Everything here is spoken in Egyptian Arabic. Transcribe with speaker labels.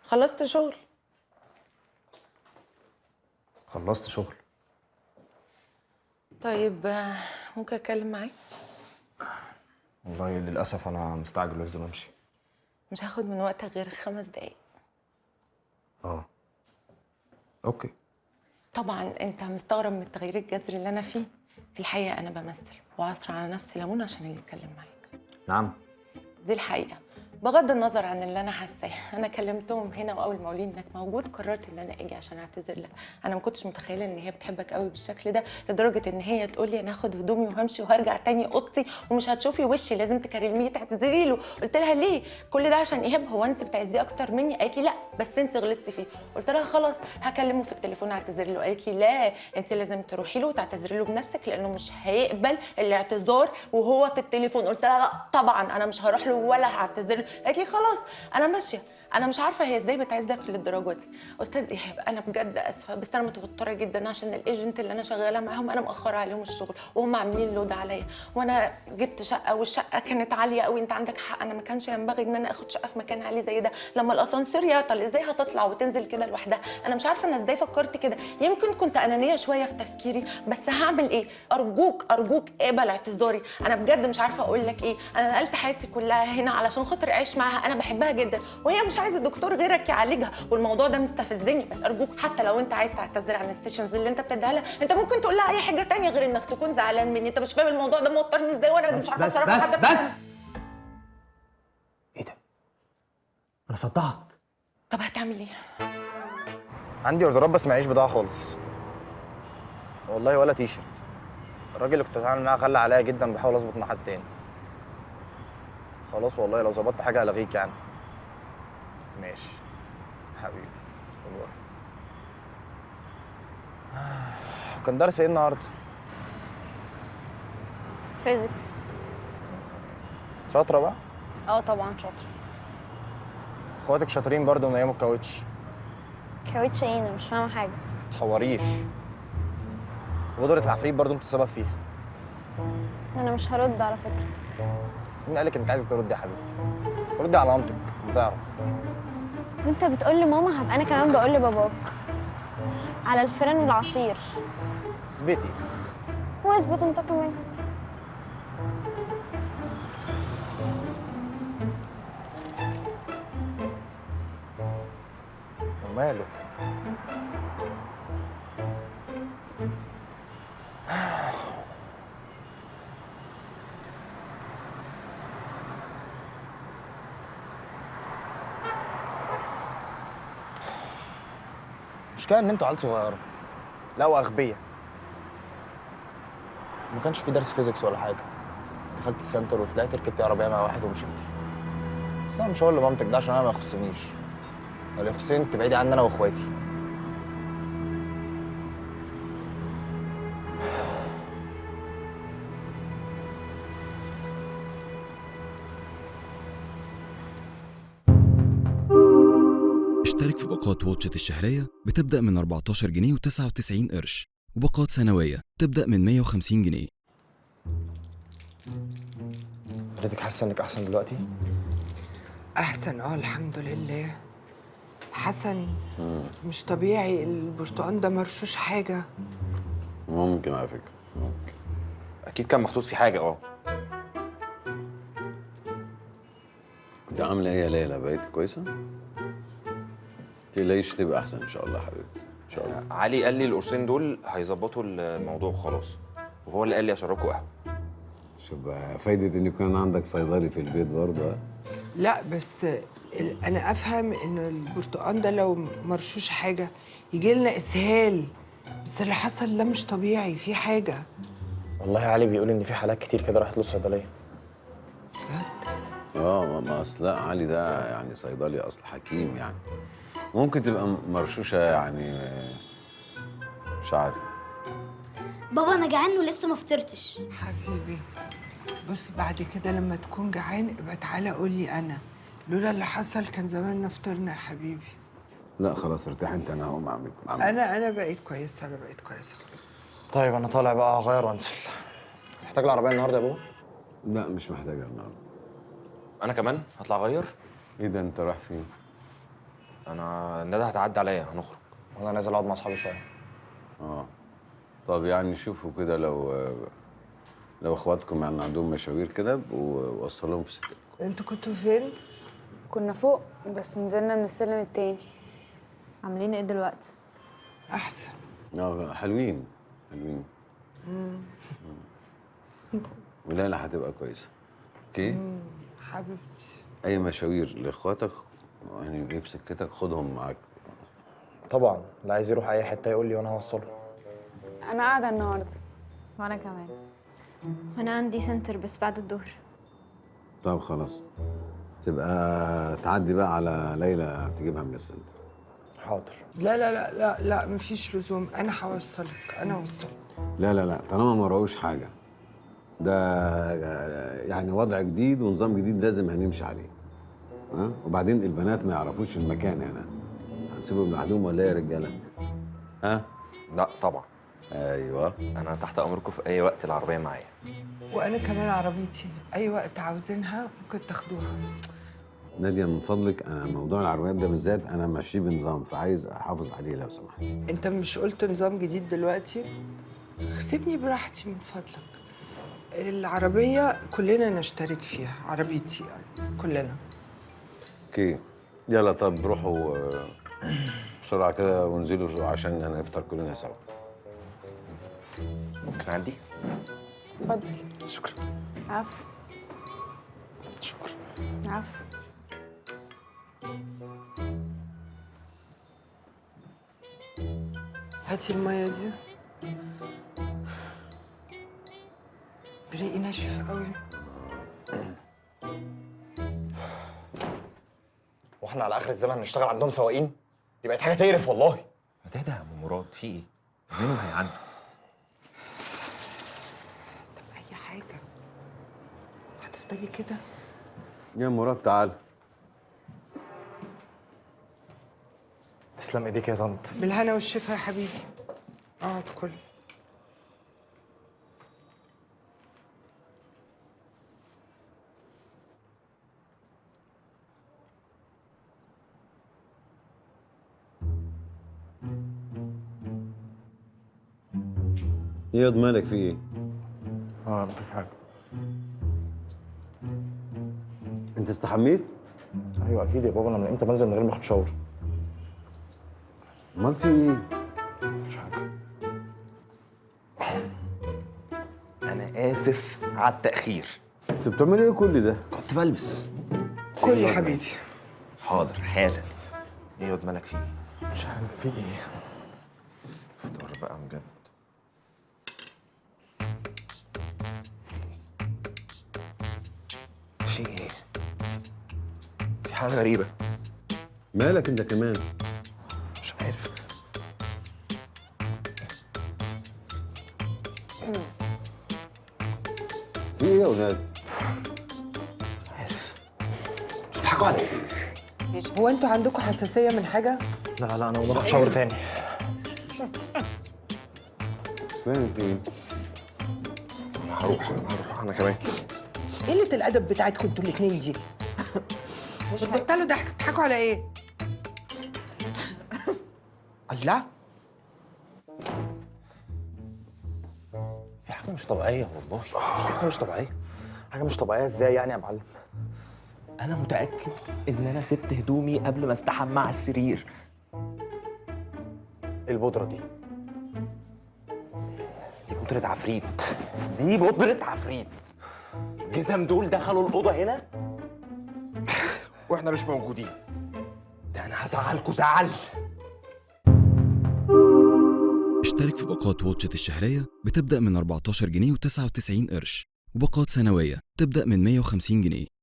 Speaker 1: خلصت شغل؟
Speaker 2: خلصت شغل.
Speaker 1: طيب ممكن اتكلم معاك؟
Speaker 2: والله للاسف انا مستعجل ولازم امشي.
Speaker 1: مش هاخد من وقتك غير 5 دقايق.
Speaker 2: اه okay.
Speaker 1: طبعا انت مستغرب من التغيير الجذري اللي انا فيه. في الحقيقة انا بمثل وعصر على نفسي ليمون عشان اجي اتكلم معاك.
Speaker 2: نعم،
Speaker 1: دي الحقيقة بغض النظر عن اللي انا حاساه. انا كلمتهم هنا واول ما قالوا لي انك موجود قررت ان انا اجي عشان اعتذر لك. انا ما كنتش متخيله ان هي بتحبك قوي بالشكل ده لدرجة ان هي تقول لي انا هاخد هدومي وهمشي وهرجع تاني اوضتي ومش هتشوفي وشي، لازم تكلميه تعتذري له. قلت لها ليه كل ده؟ عشان ايهاب؟ هو انت بتعزيه اكتر مني؟ قالت لي لا بس انت غلطتي فيه. قلت لها خلاص هكلمه في التليفون اعتذر له. قالت لي لا انت لازم تروحي له وتعتذري له بنفسك لانه مش هيقبل الاعتذار وهو في التليفون. قلت لها لا طبعا انا مش هروح له ولا هعتذر له. قالت لي خلاص انا ماشية. انا مش عارفه هي ازاي بتعزلك للدرجة دي. استاذ ايهاب انا بجد اسفه بس انا متوترة جدا عشان ال agent اللي انا شغالة معاهم انا مأخره عليهم الشغل وهم عاملين load عليا، وانا جبت شقه والشقه كانت عالية قوي. انت عندك حق، انا ما كانش ينبغي ان انا اخد شقه في مكان عالي زي ده. لما الاسانسير يعطل ازاي هتطلع وتنزل كده لوحدها؟ انا مش عارفه انا ازاي فكرت كده، يمكن كنت انانية شوية في تفكيري، بس هعمل ايه؟ ارجوك ارجوك اقبل اعتذاري. انا بجد مش عارفه اقول لك ايه. انا نقلت حياتي كلها هنا علشان خاطر اعيش معاها، انا بحبها جدا وهي مش عايزه دكتور غيرك يعالجها والموضوع ده مستفزني. بس ارجوك حتى لو انت عايز تعتذر عن ال sessions اللي انت بتديها لها انت ممكن تقول لها اي حاجة تانية غير انك تكون زعلان مني. انت مش فاهم الموضوع ده موترني ازاي وانا مش عارفه
Speaker 2: بس
Speaker 1: اتصرف.
Speaker 2: بس بس ايه ده؟ انا صدعت.
Speaker 1: طب هتعمل ايه؟
Speaker 3: عندي اوردرات بس معيش بضاعة خالص والله، ولا تيشرت. الراجل اللي كنت بتعامل معاه غلى عليا جدا، بحاول اظبط مع حد تاني. خلاص والله لو ظبطت حاجة هلغيك يعني. ماشي حبيبي والله. كان درس ايه النهارده؟
Speaker 4: physics.
Speaker 3: شاطرة بقى؟
Speaker 4: اه طبعا شاطرة.
Speaker 3: اخواتك شاطرين برضه من ايام الكاوتش.
Speaker 4: كاوتش ايه؟ انا مش فاهمه حاجة.
Speaker 3: متحوريش. بودرة العفريت برضه انت السبب فيها.
Speaker 4: انا مش هرد على فكرة.
Speaker 3: مين قالك انك عايزك تردي يا حبيبتي؟ ردي على مامتك بتعرف.
Speaker 4: وانت بتقول لماما هبقى انا كمان بقول لباباك على الفرن والعصير.
Speaker 3: اثبتي.
Speaker 4: واثبت انت كمان.
Speaker 3: وماله؟ المشكلة إن أنتوا عيال صغيرة. لا وأغبياء. ما كانش في درس physics ولا حاجة. دخلت السنتر وطلعت ركبت عربية مع واحد ومشيت. بس أنا مش هقول لمامتك ده عشان أنا ما يخصنيش. اللي يخصني أنت بعيدي عني أنا وإخواتي.
Speaker 5: اشترك في باقات واتشت الشهرية بتبدأ من 14 جنيه و99 قرش، وباقات سنوية تبدأ من 150 جنيه.
Speaker 3: حضرتك حاسة إنك أحسن دلوقتي؟
Speaker 6: أحسن أه الحمد لله. حسن مش طبيعي، البرتقال ده مرشوش حاجة.
Speaker 7: ممكن على فكرة، ممكن.
Speaker 8: أكيد كان محطوط في حاجة. أه
Speaker 7: أنت عاملة إيه يا ليلى؟ بقيت كويسة؟ تقلقيش تبقى احسن ان شاء الله حبيبتي ان شاء الله.
Speaker 8: علي قال لي القرصين دول هيظبطوا الموضوع خلاص، وهو اللي قال لي اشربكوا قهوة.
Speaker 7: شوف بقى فايده ان يكون عندك صيدلي في البيت برضه.
Speaker 6: لا بس انا افهم ان البرتقال ده لو مرشوش حاجة يجي لنا اسهال، بس اللي حصل ده مش طبيعي، في حاجة.
Speaker 3: والله علي بيقول إن في حالات كتير كده راحت له الصيدلية.
Speaker 7: اه ما اصل لا علي ده يعني صيدلي اصل حكيم يعني. ممكن تبقى مرشوشه يعني، مش عارف.
Speaker 9: بابا انا جعان ولسه ما فطرتش.
Speaker 6: حبيبي بص، بعد كده لما تكون جعان ابقى تعالى قول لي انا، لولا اللي حصل كان زماننا فطرنا يا حبيبي.
Speaker 7: لا خلاص ارتاح انت، انا هقوم اعمل.
Speaker 6: انا بقيت كويسة، انا بقيت كويسة خلاص.
Speaker 3: طيب انا طالع بقى اغير وانزل. محتاج العربية النهارده يا بابا؟
Speaker 7: لا مش محتاجها النهارده.
Speaker 8: انا كمان هطلع اغير.
Speaker 7: ايه ده انت رايح فين؟
Speaker 8: انا ندى هتعدي عليا، هنخرج.
Speaker 3: وانا نازل اقعد مع اصحابي شوية.
Speaker 7: طب يعني شوفوا كده لو اخواتكم يعني عندهم مشاوير كده ووصلهم في سكتكم.
Speaker 6: انتوا كنتوا فين؟
Speaker 10: كنا فوق بس نزلنا من السلم التاني.
Speaker 11: عاملين ايه دلوقتي؟
Speaker 6: احسن.
Speaker 7: حلوين حلوين. وليلى هتبقى كويسة. okay؟
Speaker 6: حبيبتي.
Speaker 7: اي مشاوير لاخواتك يعني ايه في سكتك خدهم معاك.
Speaker 3: طبعا، اللي عايز يروح اي حتة يقول لي وانا هوصله.
Speaker 10: انا قاعدة النهارده.
Speaker 11: وانا كمان.
Speaker 4: وانا عندي center بس بعد الظهر.
Speaker 7: طب خلاص، تبقى تعدي بقى على ليلى تجيبها من ال center.
Speaker 3: حاضر.
Speaker 6: لا لا لا لا لا، مفيش لزوم، انا هوصلك، انا هوصلك.
Speaker 7: لا لا لا، طالما ما وراهوش حاجة، ده يعني وضع جديد ونظام جديد لازم هنمشي عليه. ها؟ وبعدين البنات ما يعرفوش المكان هنا، هنسيبهم لوحدهم ولا ايه يا رجاله؟ ها؟
Speaker 8: لا طبعا.
Speaker 7: ايوه،
Speaker 8: انا تحت امركم في اي وقت، العربية معايا.
Speaker 6: وانا كمان عربيتي، اي وقت عاوزينها ممكن تاخدوها.
Speaker 7: ناديه من فضلك، انا موضوع العربيات ده بالذات انا ماشي بنظام، فعايز احافظ عليه لو سمحت.
Speaker 6: انت مش قلت نظام جديد دلوقتي؟ سيبني براحتي من فضلك. العربية كلنا نشترك فيها، عربيتي يعني كلنا.
Speaker 7: okay يلا، طب روحوا بسرعة كده وانزلوا عشان هنفطر كلنا سوا.
Speaker 8: ممكن اعدي؟
Speaker 10: اتفضل.
Speaker 8: شكرا.
Speaker 10: عفو.
Speaker 8: شكرا.
Speaker 10: عفو.
Speaker 6: هاتي المية دي. بريقي ناشف قوي.
Speaker 3: واحنا على اخر الزمن نشتغل عندهم سواقين؟ دي بقت حاجة تقرف والله.
Speaker 8: ما تهدى يا عم مراد، في ايه؟ منهم هيعدوا.
Speaker 6: طب اي حاجة هتفضلي كده؟
Speaker 7: يا مراد تعال.
Speaker 3: تسلم ايديك يا طنط.
Speaker 6: بالهنا والشفا يا حبيبي. اقعد كل.
Speaker 7: ايه يا مالك في ايه؟
Speaker 3: مفيش حاجة.
Speaker 7: انت استحميت؟
Speaker 3: ايوه اكيد يا بابا، انا من امتى بنزل من غير ما اخد شاور؟
Speaker 7: امال في ايه؟
Speaker 3: مفيش حاجة.
Speaker 8: انا اسف على التاخير.
Speaker 7: انت بتعمل ايه كل ده؟
Speaker 8: كنت بلبس.
Speaker 6: كل يا حبيبي.
Speaker 8: حاضر حالا. ايه يا مالك في ايه؟
Speaker 3: مش عارف في ايه.
Speaker 8: فطار بقى بجد. في ايه؟ في حاجة غريبة.
Speaker 7: مالك انت كمان؟
Speaker 8: مش عارف.
Speaker 7: في ايه يا ولاد؟
Speaker 8: مش عارف. انتوا بتضحكوا على ايه؟
Speaker 6: هو انتوا عندكم حساسية من حاجة؟
Speaker 3: لا لا، انا اقوم اخد شاور تاني.
Speaker 7: فين في ايه؟
Speaker 8: انا هروح انا كمان.
Speaker 6: قلة الأدب بتاعتكم انتوا الاتنين دي. بتبطلوا ضحك، بتضحكوا على ايه؟ الله،
Speaker 3: في حاجة مش طبيعية والله، في حاجة مش طبيعية. حاجة مش طبيعية ازاي يعني يا معلم؟
Speaker 8: انا متاكد ان انا سبت هدومي قبل ما استحمى على السرير.
Speaker 3: ايه البودره دي؟
Speaker 8: دي بودرة عفريت. دي بودرة عفريت. الجزم دول دخلوا الأوضة هنا واحنا مش موجودين. ده أنا هزعلكوا زعل.
Speaker 5: اشترك في باقات واتشت الشهرية بتبدأ من 14 جنيه و99 قرش، وباقات سنوية تبدأ من 150 جنيه.